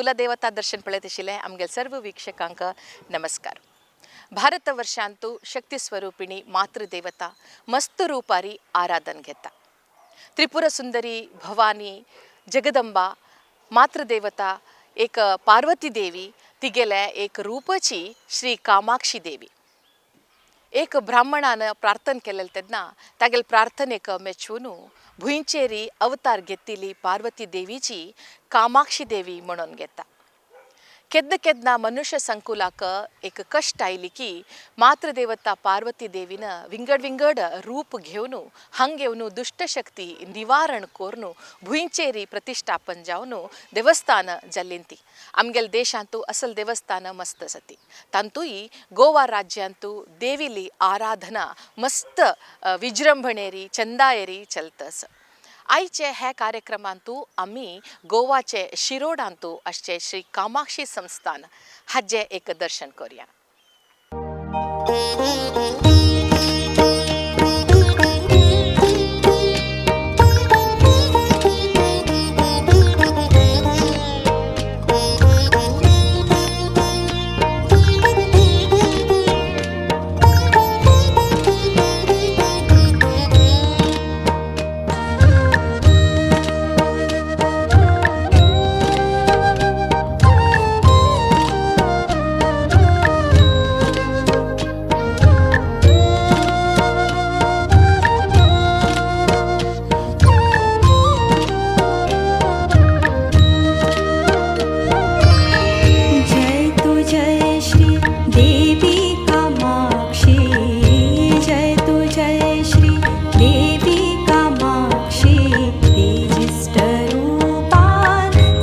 कुलदेवता दर्शन पळयत आशिल्ले आमगे सर्व वीक्षकांक नमस्कार. भारत वर्षांतु शक्ती स्वरूपिणी मातृदेवता मस्त रूपारी आराधन घेता. त्रिपुर सुंदरी भवानी जगदंबा मातृदेवता एक पार्वती देवी तिगेले एक रूपची श्री कामाक्षी देवी. एक ब्राह्मणान प्रार्थना केलेले तेन्ना तागेले प्रार्थनेक मेचून भुंयचेरी अवतार घेतिल्ली पार्वती देवीची कामाक्षी देवी म्हणून घेता. केन्ना केन्ना मनुष्य संकुलाक एक कश्ट आयली की मातृदेवता पार्वती देवीन विंगड विंगड रूप घेवन हांग घेवन दुश्टशक्ती निवारण करून भुंयचेरी प्रतिश्ठापन जावन देवस्थान जाल्लीं ती. आमगेले देशांतू असल देवस्थान मस्त आसा. तांतूय गोवा राज्यांतू देवीली आराधना मस्त विजृंभणेरी चंदायेरी चलता आसा. आयचे हे कार्यक्रमांतू आमी गोवाचे शिरोडांतू आसचे श्री कामाक्षी संस्थान हाजें एक दर्शन करुया. जय तु जय श्री देवी कामाक्षी, जय तु जय श्री देवी कामाक्षी, तेजिष्टरूपान्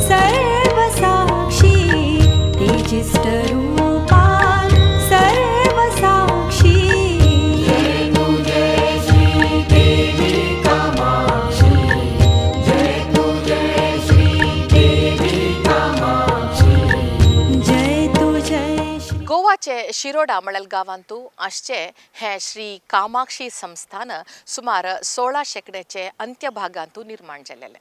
सर्वसाक्षी, तेजिष्टरूपान् सर्वसाक्षी. जय तु जय श्री गोवाचे शिरोडा म्हणल गांवांतू आसचे हें श्री कामाक्षी संस्थान सुमार 16 शेंकड्याचे अंत्य भागांतू निर्माण जालेलें.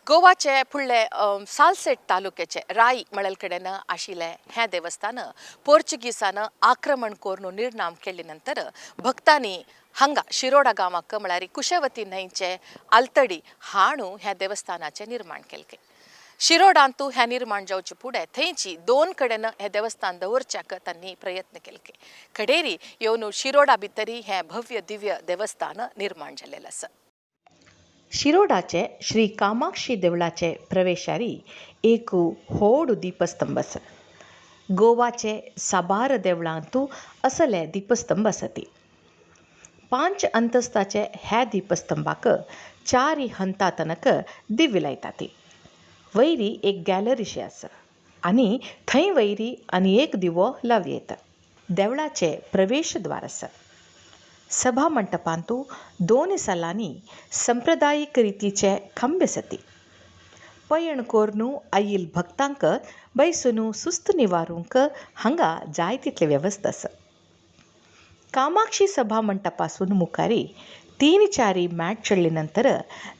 गोवाचे फुडले सालसेट तालुक्याचे राय म्हणल कडेन आशिल्लें हें देवस्थान पोर्चुगीसान आक्रमण करून निर्णाम केले नंतर भक्तांनी हांगा शिरोडा गांवाक म्हळ्यार कुशवती न्हंयचे आलतडी हाणू ह्या देवस्थानाचें निर्माण केलें. शिरोडांतू हें निर्माण जावचे फुडें थंयची दोन कडेन हें देवस्थान दवरच्याक तांणी प्रयत्न केले. कडेरी येवन शिरोडा भितरी हें भव्य दिव्य देवस्थान निर्माण जाल्लें आसा. शिरोडाचे श्री कामाक्षी देवळाचे प्रवेशारी एक व्हड दीपस्तंभ आसा. गोवाचे साबार देवळांतू असले दीपस्तंभ आसती. 5 अंतस्ताचे ह्या दीपस्तंभाक चारी हंता तनक दिव्य लायतात. वयरी एक गॅलरीशी आसा आनी थंय वयरी आनी एक दिवो लावयता. देवळाचे प्रवेशद्वार आसा. सभा मंटपांतू 2 सालांनी संप्रदायीक रितीचे खांबे आसती. पयण कोर्नू आयिल भक्तांक बैसून सुस्त निवारूंक हांगा जाय तितली वेवस्था आसा. कामाक्षी सभा मंटपासून मुखारी 3-4 मॅट चडले नंतर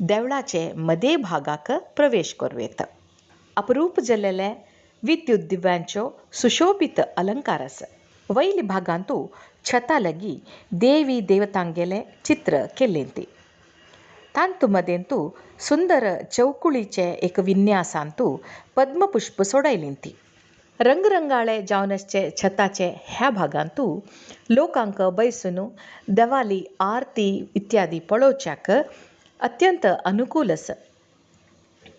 देवळाचे मदे भागाक प्रवेश करूं येता. अपरूप जाल्लेले विद्युत दिव्यांच्यो सुशोभित अलंकार आसा. वयल्या भागांतू छता लगी देवी देवतांगेले चित्र केल्लें ती. तांतू मदेंतू सुंदर चौकुळीचे एक विन्यासांतू पद्मपुष्प सोडयलीं ती. रंगरंगाळे जावन आसचे छताचे ह्या भागांतू लोकांक बैसून देवाली आरती इत्यादी पळोवच्याक अत्यंत अनुकूल आसा.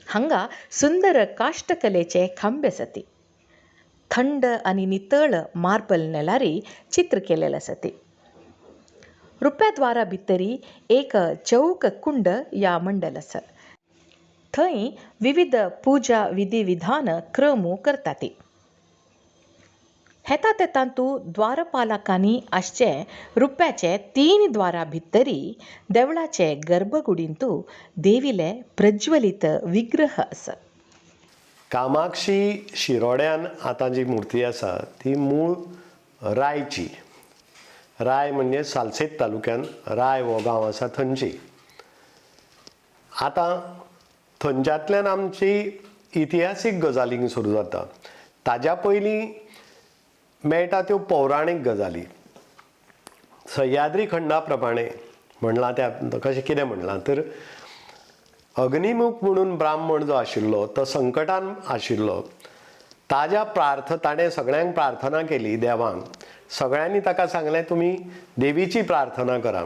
हांगा सुंदर काष्टकलेचे खांबे आसती. थंड आनी नितळ मार्बल नेलारी चित्र केलेलें आसती. रुप्याद्वारा भितरी एक चौक कुंड या मंडल आसा. थंय विविध पुजा विधी विधान क्रम करतात. हेता तेतांतू द्वारपालकांनी आसचे रुप्याचे 3 द्वारा भितरी देवळाचे गर्भकुडींतू देवीले प्रज्वलित विग्रह आसा. कामाक्षी शिरोड्यान आतां जी मुर्ती आसा ती मूळ रायची. राय म्हणजे सालसेत तालुक्यान राय हो गांव आसा थंयची. आतां थंयच्यांतल्यान आमची इतिहासीक गजालींक सुरू जाता. ताज्या पयलीं मेळटा त्यो पौराणीक गजाली. सह्याद्री खंडा प्रमाणे म्हणलां त्या कशें कितें म्हणलां तर अग्निमुख म्हणून ब्राह्मण जो आशिल्लो तो संकटान आशिल्लो. ताज्या ताणें सगळ्यांक प्रार्थना केली देवांक. सगळ्यांनी ताका सांगलें तुमी देवीची प्रार्थना करा.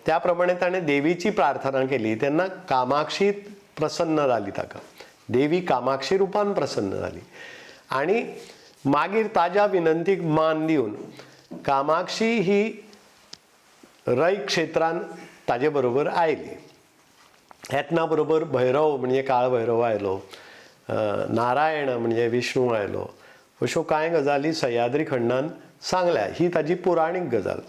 त्या प्रमाणे ताणें देवीची प्रार्थना केली तेन्ना कामाक्षी प्रसन्न जाली. ताका देवी कामाक्षी रुपान प्रसन्न जाली आनी मागीर ताज्या विनंतीक मान दिवन कामाक्षी ही रै क्षेत्रान ताजे बरोबर आयली. येतना बरोबर भैरव म्हणजे काळ भैरव आयलो, नारायण म्हणजे विष्णू आयलो. अश्यो कांय गजाली सह्याद्री खंडान सांगल्या. ही ताजी पुराणीक गजाल.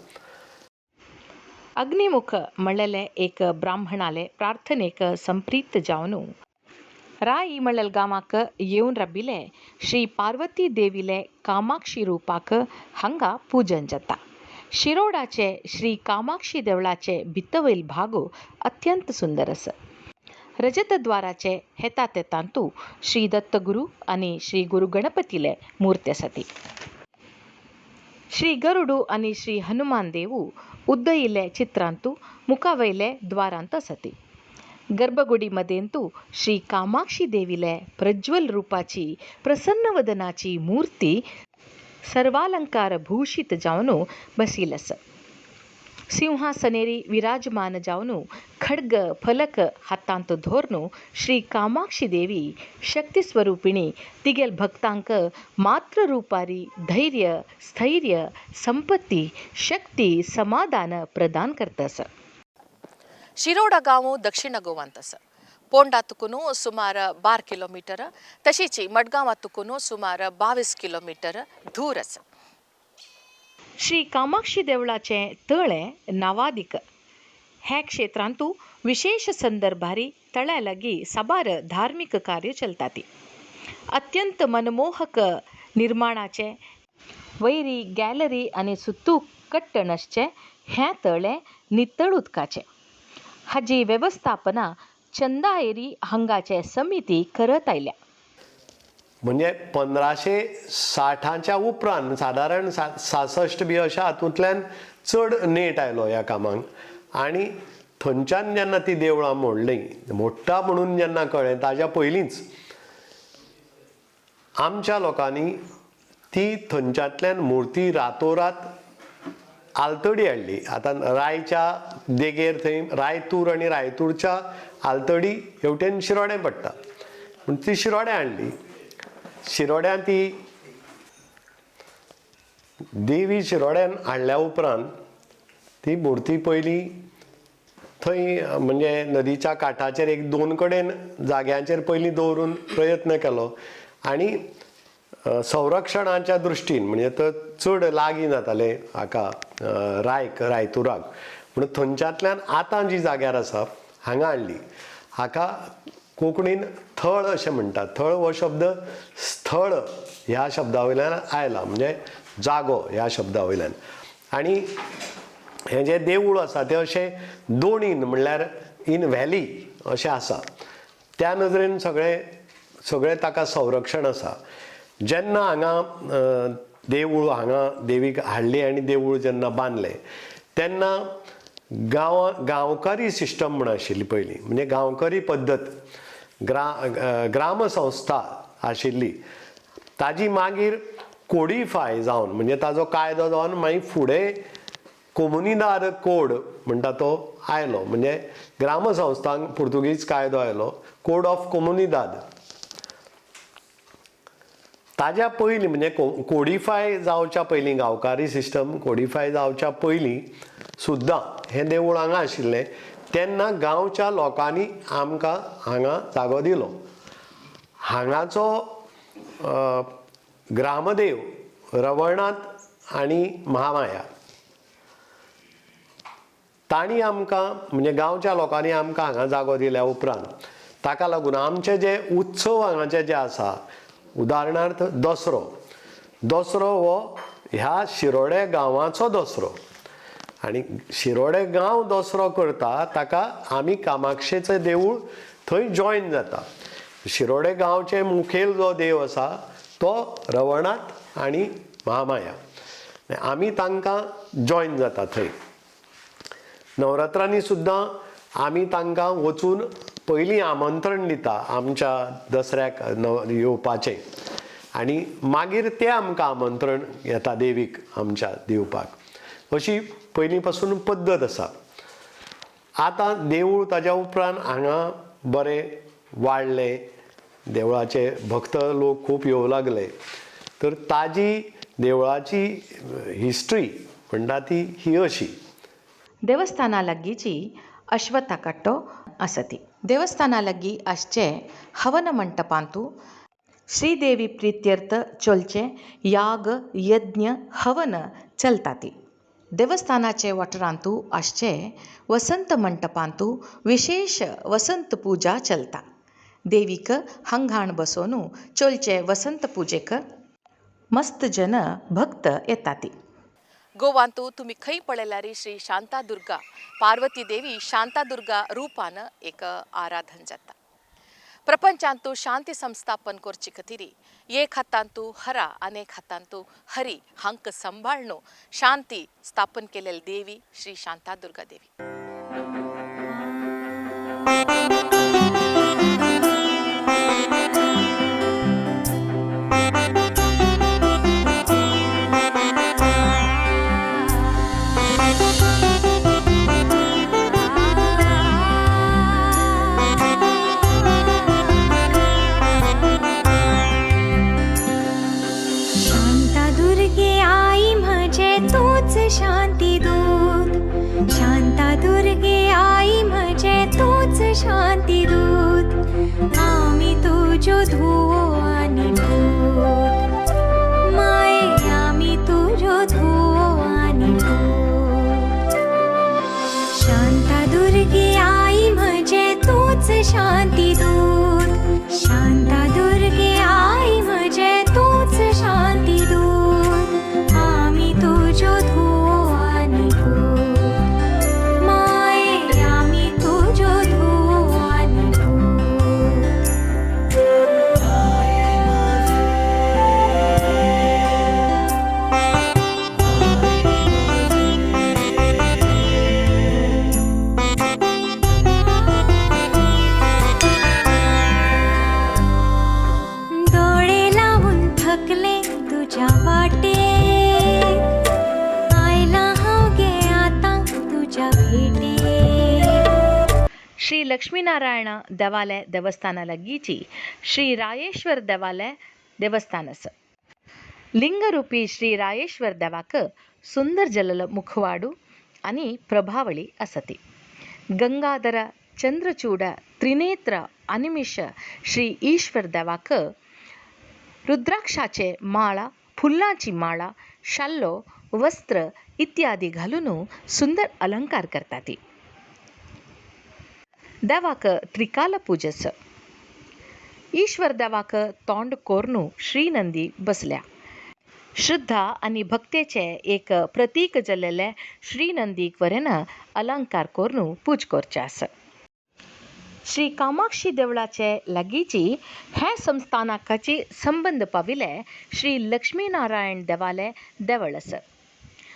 अग्निमुख म्हणलेले एक ब्राह्मणाले प्रार्थनेक संप्रीत जावन राई म्हणलेल गांवाक येवन राबिल्ले श्री पार्वती देवीले कामाक्षी रुपाक हांगा पुजन जाता. शिरोडाचे श्री कामाक्षी देवळाचे भितवयल भाग अत्यंत सुंदर आसा. रजतद्वाराचे हेता तेतांतू श्री दत्तगुरू आनी श्री गुरू गणपतीले मूर्ती आसा. श्री गरुडू आनी श्री हनुमान देवू उद्दयिल्ले चित्रांतू मुखावयले द्वारांत आसती. गर्भगुडी मदेंतू श्री कामाक्षी देवीले प्रज्वल रूपाची प्रसन्न वदनाची मूर्ती सर्वालंकार भूषित जावन बसिल आसा. सिंहासनेरी विराजमान जावन खड्ग फलक हातांत धोरनु श्री कामाक्षी देवी शक्ती स्वरूपिणी तिगेल भक्तांक मातृरूपारी धैर्य स्थैर्य संपत्ती शक्ती समाधान प्रदान करता आसा. शिरोडा गांव दक्षिण गोवांत आसा. पोंडा तुकून सुमार 12 किलोमीटर, तशीच मडगांवा तुकून सुमार 22 किलोमीटर दूर आसा. श्री कामाक्षी देवळाचें तळें नावादीक. ह्या क्षेत्रांतू विशेष संदर्भारी तळ्या लागीं साबार धार्मीक कार्य चलताती. अत्यंत मनमोहक निर्माणाचें वैरी गॅलरी आनी सुत्तू कट्टण आसचें हें तळें नितळ उदकाचें. हाजी वेवस्थापना चंदाएरी हांगाचे समिती करत आयल्या. म्हणजे 1560च्या उपरांत सादारण 66 बी अशा हातूंतल्यान चड नेट आयलो ह्या कामाक. आनी थंयच्यान जेन्ना ती देवळां मोडलीं, मोडटा म्हणून जेन्ना कळ्ळें ताज्या पयलींच आमच्या लोकांनी ती थंयच्यांतल्यान मुर्ती रातोरात आलतडी हाडली. आतां रायच्या देगेर थंय रायतूर आनी रायतूरच्या आलतडी हेवटेन शिरोडें पडटा, पूण ती शिरोड्यां हाडली. शिरोड्यां ती देवी शिरोड्यान हाडल्या उपरांत ती मुर्ती पयली थंय म्हणजे नदीच्या काठाचेर एक दोन कडेन जाग्यांचेर पयलीं दवरून प्रयत्न केलो आनी संरक्षणाच्या दृश्टीन म्हणजे तो चड लागीं जातालें हाका रायक रायतुराक म्हणून थंयच्यांतल्यान आतां जी जाग्यार आसा हांगा हाडली. हाका कोंकणीन थळ अशें म्हणटात. थळ हो शब्द स्थळ ह्या शब्दा वयल्यान आयला, म्हणजे जागो ह्या शब्दा वयल्यान. आनी हें जें देवूळ आसा तें अशें दोणीन म्हणल्यार इन व्हॅली अशें आसा. त्या नदरेन सगळें सगळें ताका संरक्षण आसा. जेन्ना हांगा देवूळ हांगा देवीक हाडली आनी देवूळ जेन्ना बांदलें तेन्ना गांवकारी सिस्टम म्हूण आशिल्ली पयलीं, म्हणजे गांवकरी पद्दत ग्रामसंस्था आशिल्ली. ताजी मागीर कोडिफाय जावन म्हणजे ताजो कायदो जावन मागीर फुडें कोमुनिदाद कोड म्हणटा तो आयलो, म्हणजे ग्रामसंस्थांक पुर्तुगीज कायदो आयलो, कोड ऑफ कोमुनिदाद. ताज्या पयलीं म्हणजे कोडिफाय जावच्या पयलीं गांवकारी सिस्टम कोडिफाय जावच्या पयलीं सुद्दां हें देवूळ हांगा आशिल्लें. तेन्ना गांवच्या लोकांनी आमकां हांगा जागो दिलो. हांगाचो ग्रामदेव रवळनाथ आनी महामाया तांणी आमकां म्हणजे गांवच्या लोकांनी आमकां हांगा जागो दिल्या उपरांत ताका लागून आमचे जे उत्सव हांगाचे जे आसा, उदाहरणार्थ दसरो, दसरो हो ह्या शिरोडे गांवाचो दसरो आनी शिरोडे गांव दसरो करता ताका आमी कामाक्षेचें देवूळ थंय जॉयन जाता. शिरोडे गांवचे मुखेल जो देव आसा तो रवळनाथ आनी महामाया. आमी तांकां जॉयन जाता थंय. नवरात्रांनी सुद्दां आमी तांकां वचून पयलीं आमंत्रण दिता आमच्या दसऱ्याक येवपाचें आनी मागीर ते आमकां आमंत्रण येता देवीक आमच्या दिवपाक. अशी पयलीं पासून पद्दत आसा. आतां देवूळ ताज्या उपरांत हांगा बरें वाडलें, देवळाचे भक्त लोक खूब येवं लागले. तर ताजी देवळाची हिस्ट्री म्हणटा ती ही अशी. देवस्थाना लागींची अश्वत्था कट्टो आसती. देवस्थाना लागीं आसचे हवन मंटपांतू श्रीदेवी प्रित्यर्थ चलचे याग यज्ञ हवन चलताती. देवस्थानाचे वाठारांतू आसचे वसंत मंटपांतू विशेष वसंत पूजा चलता. देवीक हंगाण बसोवन चलचे वसंत पुजेक मस्त जन भक्त येताती. गोवांतू तुमी खंय पळयल्यार श्री शांतादुर्गा पार्वती देवी शांतादुर्गा रूपान एक आराधन जाता. प्रपंचांतू शांती संस्थापन करचे खातीर एक हातांतू हरा आनी एक हातांतू हरी हांकां सांबाळून शांती स्थापन केलेली देवी श्री शांतादुर्गा देवी. शांतादुर्गे आई म्हजे तूच शांती दूत, शांतादुर्गे आई म्हजे तूच शांती दूत, आमी तुज्यो धुवो आनी पूत, माये आमी तुज्यो धुवो आनी पूत. शांतादुर्गे आई म्हजे तूच शांती दूत, शांतादुर्गे आई म्हजे तूच शांती दूत, आमी तुज्यो धुवो आनी पूत, माये आमी तुज्यो धुवो आनी पूत. दोळे लावून थकले तुझ्या वाटेक, आयला हांव गे आतां तुज्या भेटेक. श्री लक्ष्मीनारायण देवालय देवस्थाना लागींची श्री रायेश्वर देवालय देवस्थान आसा. लिंगरूपी श्री रायेश्वर देवाक सुंदर जलल मुखवाडू आनी प्रभावळी आसती. गंगाधर चंद्रचूड त्रिनेत्र अनिमिष श्री ईश्वर देवाक रुद्राक्षाचे माळा, फुलांची माळा, शाल्लो, वस्त्र इत्यादी घालून सुंदर अलंकार करतात. देवाक त्रिकाल पूजस. ईश्वर देवाक तोंड कोर्नू श्रीनंदी बसल्या. श्रद्धा आनी भक्तेचे एक प्रतीक जाल्लेले श्रीनंदीक वरेन अलंकार कोर्नू पूज करचे आसा. श्री कामाक्षी देवळाचे लागींची हे संस्थानाकाची संबंद पाविल्ले श्री लक्ष्मीनारायण देवालय देवळ आसा.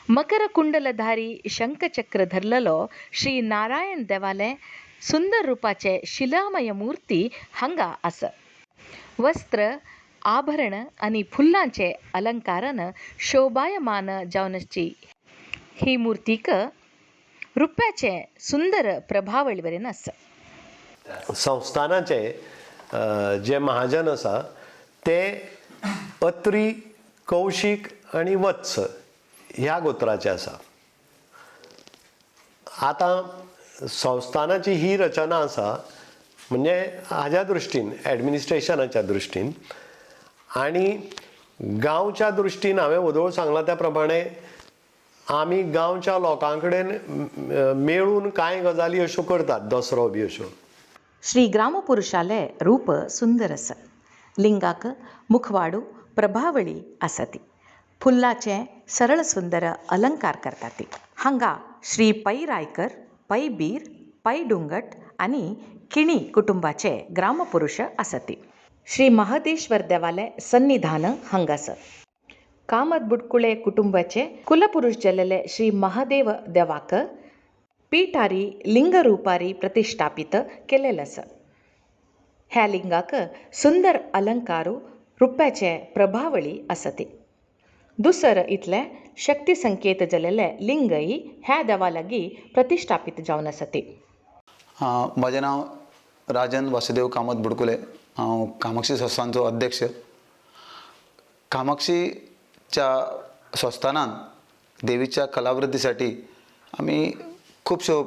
मकर कुंडलधारी शंखचक्र धरलेलो श्री नारायण देवालय सुंदर रुपाचे शिलामय मूर्ती हांगा आसा. वस्त्र आभरण आनी फुलांचे अलंकारान शोभायमान जावन आसची ही मूर्तीक रुप्याचे सुंदर प्रभावळी वरेन आसा. संस्थानाचे जे महाजन आसा ते अत्री, कौशीक आनी वत्स ह्या गोत्राचे आसा. आतां संस्थानाची ही रचना आसा म्हणजे हाज्या दृश्टीन एडमिनिस्ट्रेशनाच्या दृश्टीन आनी गांवच्या दृश्टीन हांवें वदोळ सांगलां त्या प्रमाणे आमी गांवच्या लोकां कडेन मेळून कांय गजाली अश्यो करतात, दसरो बी अश्यो. श्री ग्रामपुरुषाले रूप सुंदर आसा. लिंगाक मुखवाडू प्रभावळी आसती. फुल्लाचे सरळ सुंदर अलंकार करतात. हांगा श्री पै रायकर, पै बीर, पै डुंगट आनी किणी कुटुंबाचे ग्रामपुरुष आसती. श्री महादेश्वर देवाले सन्निधान हांगासर. कामत बुडकुले कुटुंबाचे कुलपुरुष जाल्लेले श्री महादेव देवाक पिठारी लिंगरूपारी प्रतिष्ठापित केलेले आसा. ह्या लिंगाक सुंदर अलंकारू रुप्याचे प्रभावळी आसती. दुसर इतले शक्ती संकेत जाल्लेले लिंगय ह्या देवा लागीं प्रतिष्ठापित जावन आसती. म्हजें नांव राजन वासुदेव कामत बुडकुले. हांव कामाक्षी संस्थानचो अध्यक्ष. कामाक्षीच्या संस्थानान देवीच्या कलावृद्धीसाठी आमी खुबश्यो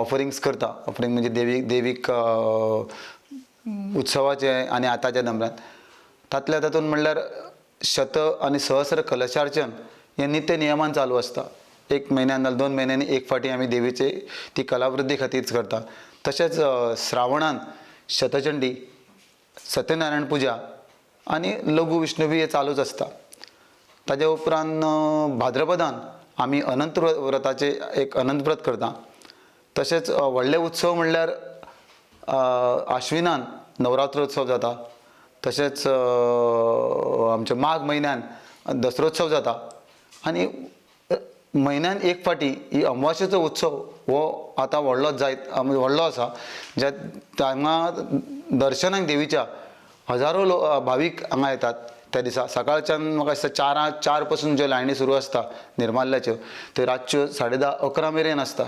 ऑफरिंग्स करता. ऑफरिंग म्हणजे देवीक उत्सवाचे आनी आतांच्या दमरान तातल्या तातूंत म्हणल्यार शत आनी सहस्र कलशार्चन हें नित्य नियमान चालू आसता. एक म्हयन्यान नाल्यार 2 म्हयन्यांनी एक फावटी आमी देवीचे ती कलावृद्धी खातीर करता. तशेंच श्रावणान शतचंडी, सत्यनारायण पुजा आनी लघु विष्णू बी हें चालूच आसता. ताज्या उपरांत भाद्रपदान आमी अनंत व्रताचें एक अनंत व्रत करता. तशेंच व्हडले उत्सव म्हणल्यार आश्विनान नवरात्रोत्सव जाता. तशेंच आमच्या माघ म्हयन्यान दसरोत्सव जाता. आनी म्हयन्यान एक फावटी ही अमावाशेचो उत्सव हो आतां व्हडलो जायत व्हडलो आसा, ज्या हांगा दर्शनाक देवीच्या हजारो लोक भावीक हांगा येतात. त्या दिसा सकाळच्यान म्हाका दिसता 4 पसून ज्यो लायनी सुरू आसता निर्माल्याच्यो त्यो रातच्यो 10:30-11 मेरेन आसता.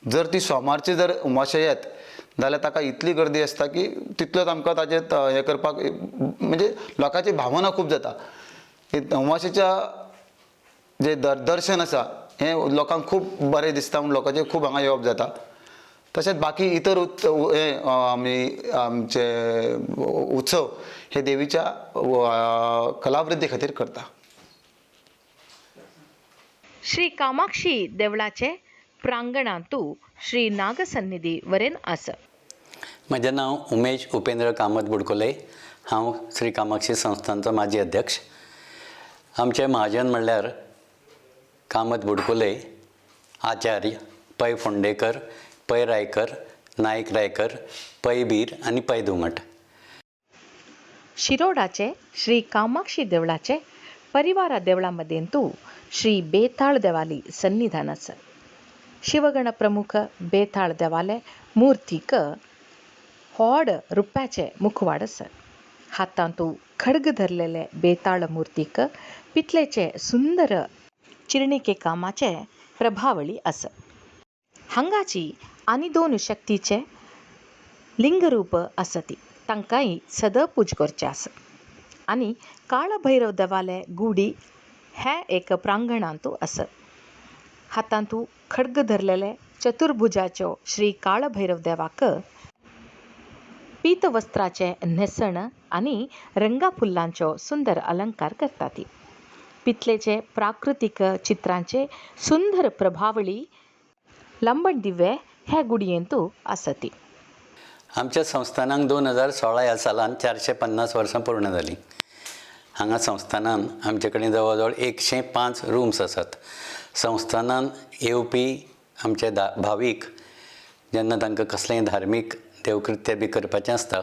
जर ती सोमारची जर उमाशे येत जाल्यार ताका इतली गर्दी आसता की तितलोच आमकां ताजेर हें करपाक म्हणजे लोकांची भावना खूब जाता. उमाशेच्या जे दर्शन आसा हें लोकांक खूब बरें दिसता म्हूण लोकांचें खूब हांगा येवप जाता. तशेंच बाकी इतर हे आमी आमचे उत्सव हे देवीच्या कलावृद्धी खातीर करता. श्री कामाक्षी देवळाचे प्रांगणांतू श्री नागसन्निधी वरेन आसा. म्हजें नांव उमेश उपेंद्र कामत बुडकुले. हांव श्री कामाक्षी संस्थांचो माजी अध्यक्ष. आमचे महाजन म्हणल्यार कामत बुडकुले, आचार्य पै फोंडेकर, पै रायकर, नायक रायकर, पै बीर आनी पै धुमट. शिरोडाचे श्री कामाक्षी देवळाचे परिवारा देवळा मदेंतू श्री बेताळ देवाली सन्निधान आसा. शिवगण प्रमुख बेताळ देवाले मूर्तीक होड रुप्याचे मुखवाड आसा. हातांतू खड्ग धरलेले बेताळ मूर्तीक पितलेचे सुंदर चिरणिके कामाचे प्रभावळी आसा. हांगाची आनी 2 शक्तीचे लिंगरूप आसती, तांकांय सदां पूज करचें आसा. आनी काळभैरव देवाले गुडी हें एक प्रांगणांतू आसा. हातांतू खड्ग धरलेले चतुर्भुजाच्यो श्री काळभैरव देवाक पीतवस्त्राचें न्हेसण आनी रंगा फुल्लांचो सुंदर अलंकार करतात. पितलेचे प्राकृतीक चित्रांचे सुंदर प्रभावळी लंबण दिवे हे गुडयेंतू आसती. आमच्या संस्थानाक 2016 ह्या सालान 450 वर्सां पूर्ण जालीं. हांगा संस्थानान आमचे कडेन जवळ जवळ 105 रुम्स आसात. संस्थानान येवपी आमचे भावीक जेन्ना तांकां कसलेंय धार्मीक देवकृत्य बी करपाचें आसता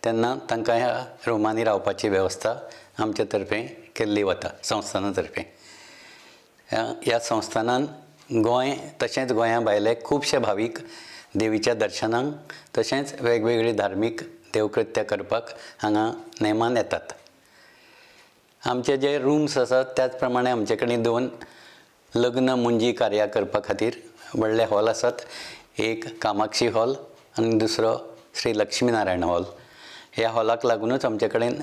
तेन्ना तांकां ह्या रुमांनी रावपाची वेवस्था आमचे तर्फे केल्ली वता संस्थाना तर्फे. ह्या संस्थानान गोंय तशेंच गोंया भायले खुबशे भावीक देवीच्या दर्शनाक तशेंच वेगवेगळी धार्मीक देवकृत्य करपाक हांगा नेमान येतात. आमचे जे रुम्स आसात त्याच प्रमाणे आमचे कडेन 2 लग्न मुंजी कार्यां करपा खातीर व्हडले हॉल आसात. एक कामाक्षी हॉल आनी दुसरो श्री लक्ष्मी नारायण हॉल. ह्या हॉलाक लागुनूच आमचे कडेन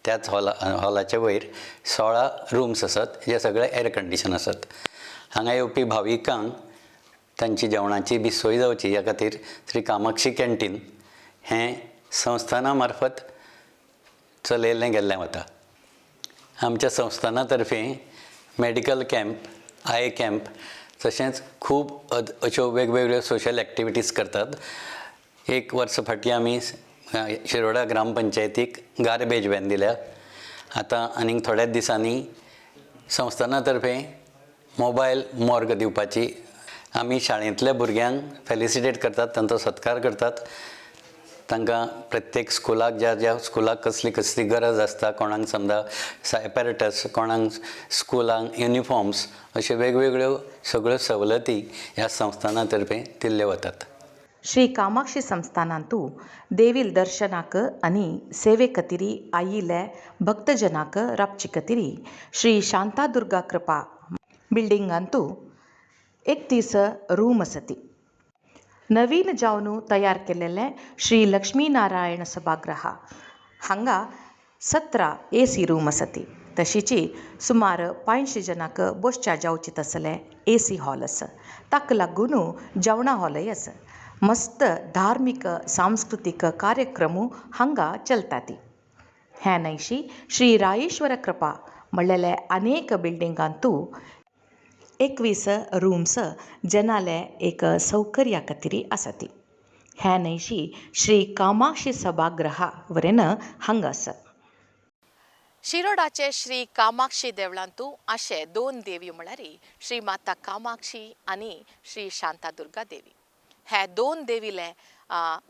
त्याच हॉलाचे वयर 16 रुम्स आसात जे सगळे एअर कंडिशन आसात. हांगा येवपी भाविकांक तांची जेवणाची बी सोय जावची ह्या खातीर श्री कामाक्षी कॅन्टीन हें संस्थाना मार्फत चलयल्लें गेल्लें वता. आमच्या संस्थाना तर्फे मेडिकल कॅम्प, I camp तशेंच खूब अश्यो वेगवेगळ्यो सोशल एक्टिविटीज करतात. एक वर्स फाटीं आमी शिरोडा ग्रामपंचायतीक गार्बेज व्हॅन दिल्या. आतां आनीक थोड्याच दिसांनी संस्थाना तर्फे मोबायल मॉर्ग दिवपाची आमी शाळेंतल्या भुरग्यांक फेलिसिटेट करतात, तांचो सत्कार करतात. तांकां प्रत्येक स्कुलाक ज्या ज्या स्कुलाक कसली कसली गरज आसता, कोणाक समजा एपॅरेटस, कोणाक स्कुलांक युनिफॉर्म्स, अश्यो वेगवेगळ्यो सगळ्यो सवलती ह्या संस्थाना तर्फे दिल्ल्यो वतात. श्री कामाक्षी संस्थानांतु देवील दर्शनाक आनी सेवे खातीर आयिल्ले भक्तजनाक राबचे खातीर श्री शांतादुर्गा कृपा बिल्डिंगांतु 31 रूम आसती. नवीन जावन तयार केलेले श्री लक्ष्मीनारायण सभागृह हांगा 17 AC room आसती. तशीची सुमार 500 जनांक बसच्या जावचे तसले AC hall आसा. ताका लागून जेवणा हॉलय आसा. मस्त धार्मीक सांस्कृतीक कार्यक्रम हांगा चलतात. हे न्हयशी श्री रायेश्वर कृपा म्हणलेले अनेक बिल्डिंगांतू 21 रूम्स जनाले एक सौकर्या खातीर आसाती. हे न्हयशी श्री कामाक्षी सभागृहा वरेन हांगा आसा. शिरोडाचे श्री कामाक्षी देवळांतू अशे 2 देवी म्हळ्यार श्री माता कामाक्षी आनी श्री शांतादुर्गा देवी. हे 2 देवीले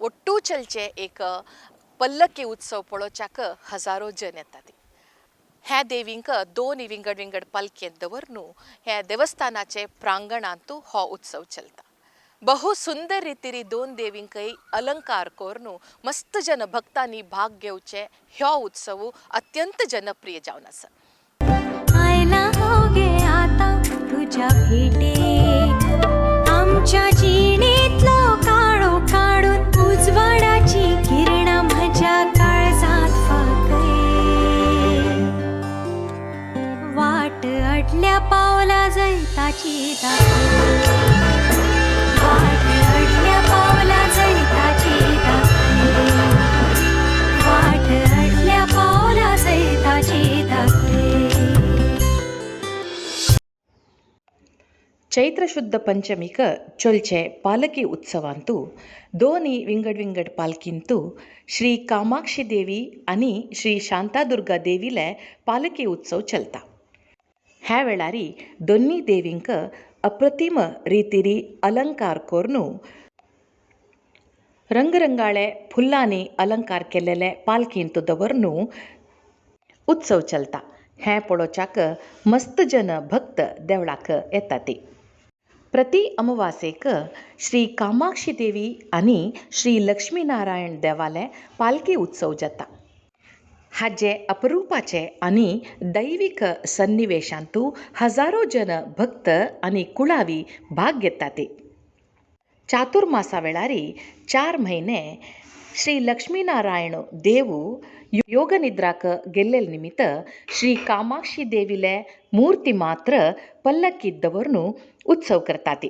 ಒಟ್ಟು चलचे एक पल्लकी उत्सव पळोवच्याक हजारो जन येतात. ह्या देवींक 2 विंगड विंगड पालखेंत दवरून ह्या देवस्थानाचे प्रांगणांत हो उत्सव चलता. बहु सुंदर रितीरी 2 देवींकय अलंकार करून मस्त जन भक्तांनी भाग घेवचे हो उत्सव अत्यंत जनप्रिय जावन आसा. आयला हो गे आता तुझ्या भेटेक, आमच्या जिणेतलो काळो काडून उजवाडाची किरणां म्हज्या काळजात फांकय. वाट अडल्या पावला जैताची दाखय, वाट अडल्या पावला जैताची दाखय, वाट अडल्या पावला जैताची दाखय. चैत्र शुद्ध पंचमीक चलचे पालकी उत्सवांतू 2 विंगड विंगड पालकींतू श्री कामाक्षी देवी आनी श्री शांतादुर्गा देवीले पालकी उत्सव चलता. ह्या वेळारी दोन्ही देवींक अप्रतिम रितीरी अलंकार करून रंगरंगाळे फुलांनी अलंकार केलेले पालकींत दवरून उत्सव चलता. हें पळोवच्याक मस्त जन भक्त देवळाक येतात. प्रति अमावासेक श्री कामाक्षी देवी आनी श्री लक्ष्मीनारायण देवाले पालकी उत्सव जाता. हाजे अपरूपाचे आनी दैवीक सन्निवेशांतू हजारो जन भक्त आनी कुळावी भाग घेतात. चातुर्मासा वेळारी 4 म्हयने श्री लक्ष्मीनारायण देव योगनिद्राक गेल्ले निमित्त श्री कामाक्षी देवीले मूर्ती मात्र पल्लकीत दवरून उत्सव करतात.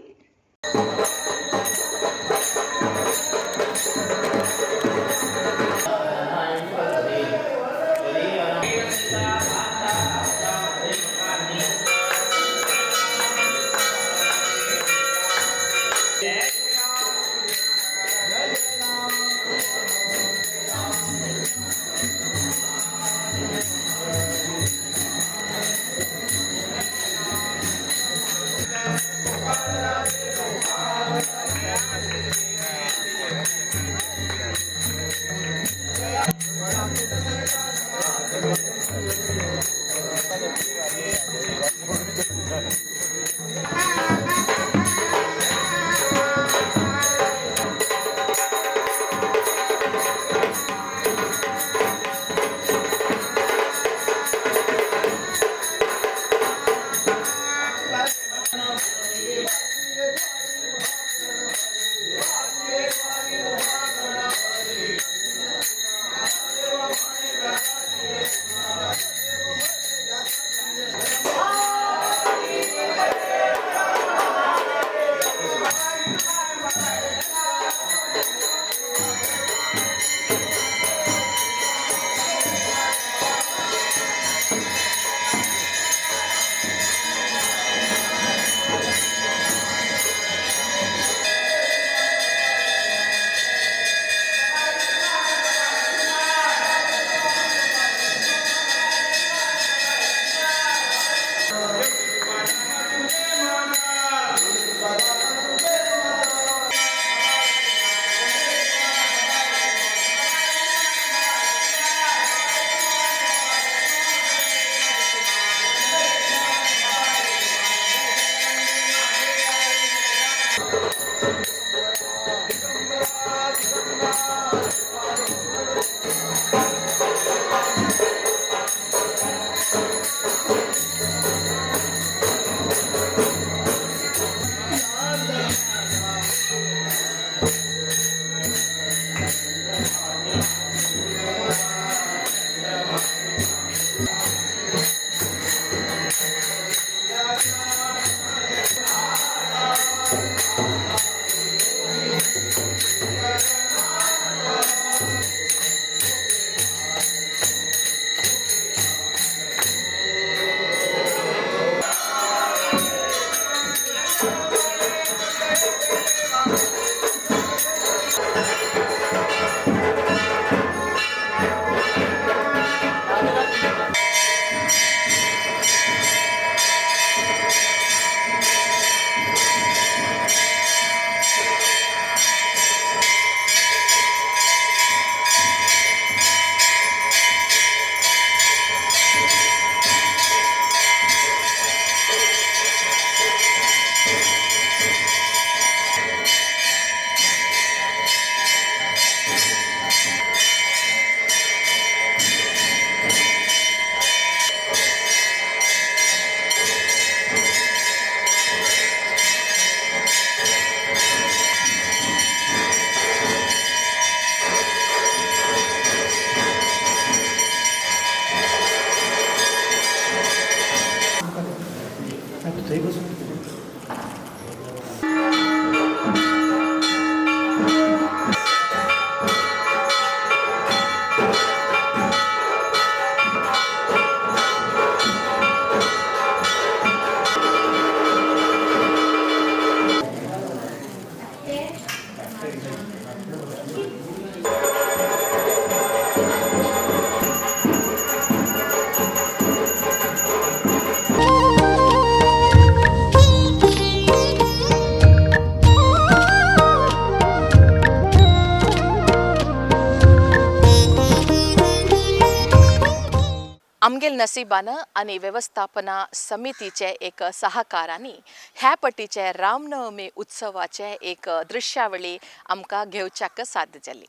आमगेल नसिबान आनी वेवस्थापना समितीचे एक सहकारांनी ह्या पटीचे रामनवमी उत्सवाचे एक दृश्यावळी आमकां घेवच्याक साध्य जाली.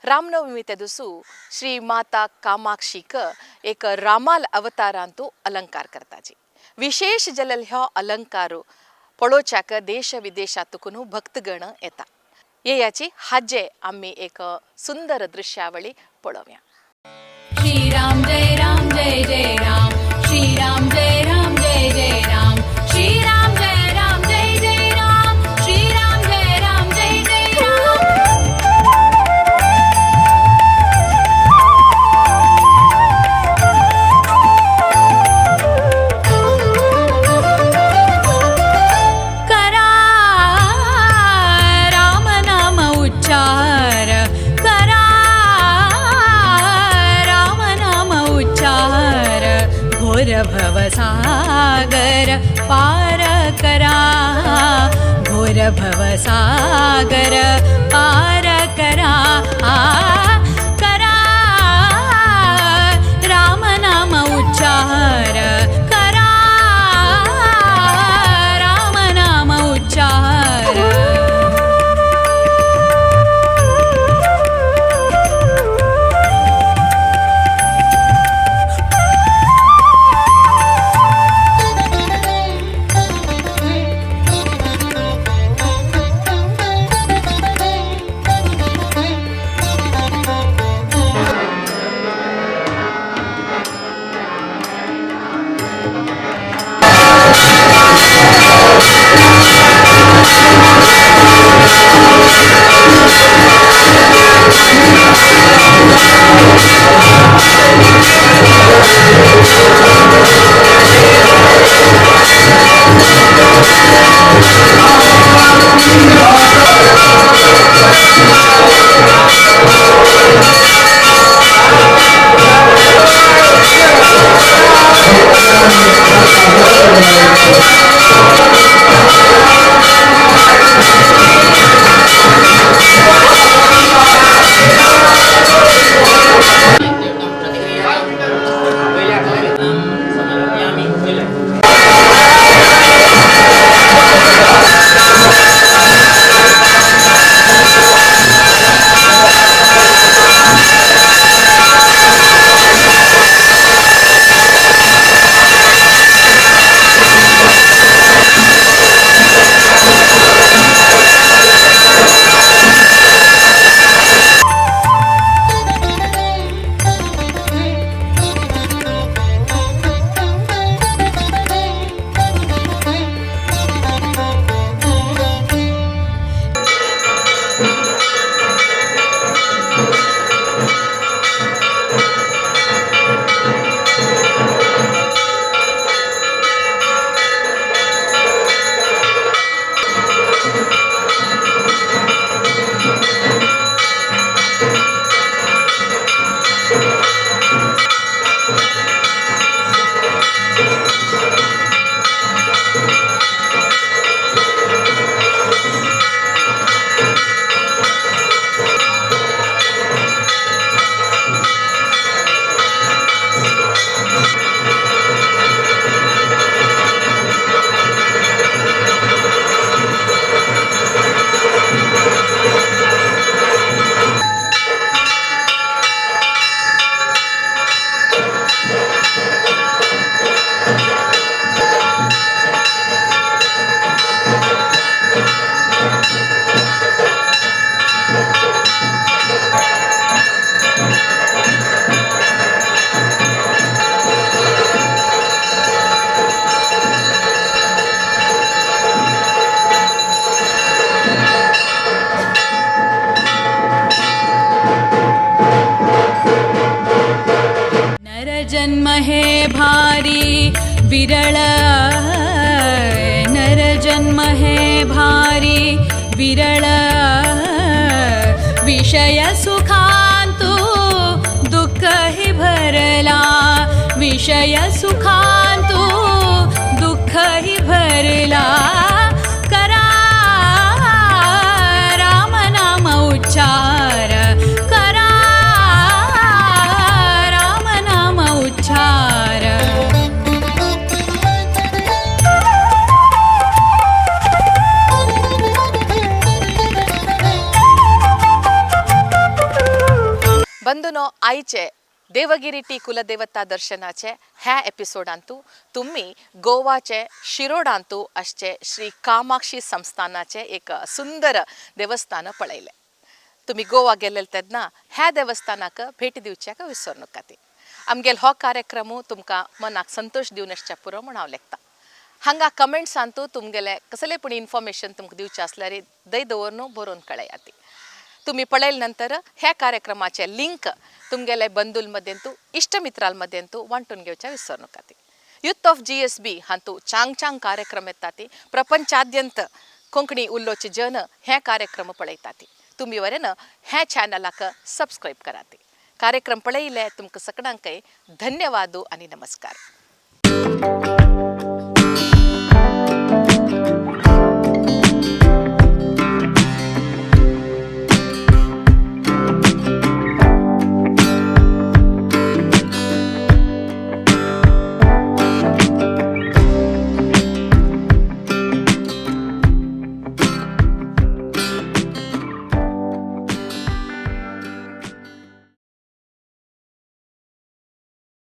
रामनवमी ते दिसू श्री माता कामाक्षीक एक रामाल अवतारांतू अलंकार करताची. विशेष जलल ह्यो अलंकारू पळोवच्याक देश विदेशांतून भक्तगण येता. येयाची हाजे आमी एक सुंदर दृश्यावळी पळोवया. श्री राम जय राम जय जय राम, श्री राम जय राम जय जय राम, श्री राम जय राम जय जय राम, श्री राम जय राम जय जय राम. करा राम नाम उच्चार, करा राम नाम उच्चार, घोर भवसागर पार करा, घोर भवसागर पार करा, करा राम नाम उच्चार, करा राम नाम उच्चार. नरजन्म हे भारी विरळ, नरजन्म हे भारी विरळ, विषय सुखांतु दुःख हि भरला, विषय सुखांतु दुःख हि भरला, करा राम नाम उच्चार, करा राम नाम उच्चार. बंधूनो, आयचे देवगिरी टी कुलदेवता दर्शनाचे ह्या एपिसोडांतू तुम्ही गोवाचे शिरोडांतू आसचे श्री कामाक्षी संस्थानाचे एक सुंदर देवस्थान पळयलें. तुमी गोवा गेल्ले तेन्ना ह्या देवस्थानाक भेट दिवच्याक विसर नाका. ती आमगेल हो कार्यक्रम तुमकां मनाक संतोश दिवन आसच्या पुरो म्हूण हांव लेखता. हांगा कमेंट्सांतू तुमगेले कसलें पूण इन्फॉर्मेशन तुमकां दिवचें आसल्यार दय दवर बरोवन कळया. ती तुम्ही पळयले नंतर ह्या कार्यक्रमाचे लिंक तुमगेले बंधूल मध्येंतू इश्ट मित्रां वांटून घेवच्या विसर नाका. ती युथ ऑफ GSB हांतू चांग चांग कार्यक्रम येता. ती प्रपंचाद्यंत कोंकणी उल्लोचे जन हे कार्यक्रम पळयता. ती तुमी वरेन ह्या चॅनलाक सबस्क्रायब करात. कार्यक्रम पळयले तुमकां सगळ्यांकय धन्यवाद आनी नमस्कार.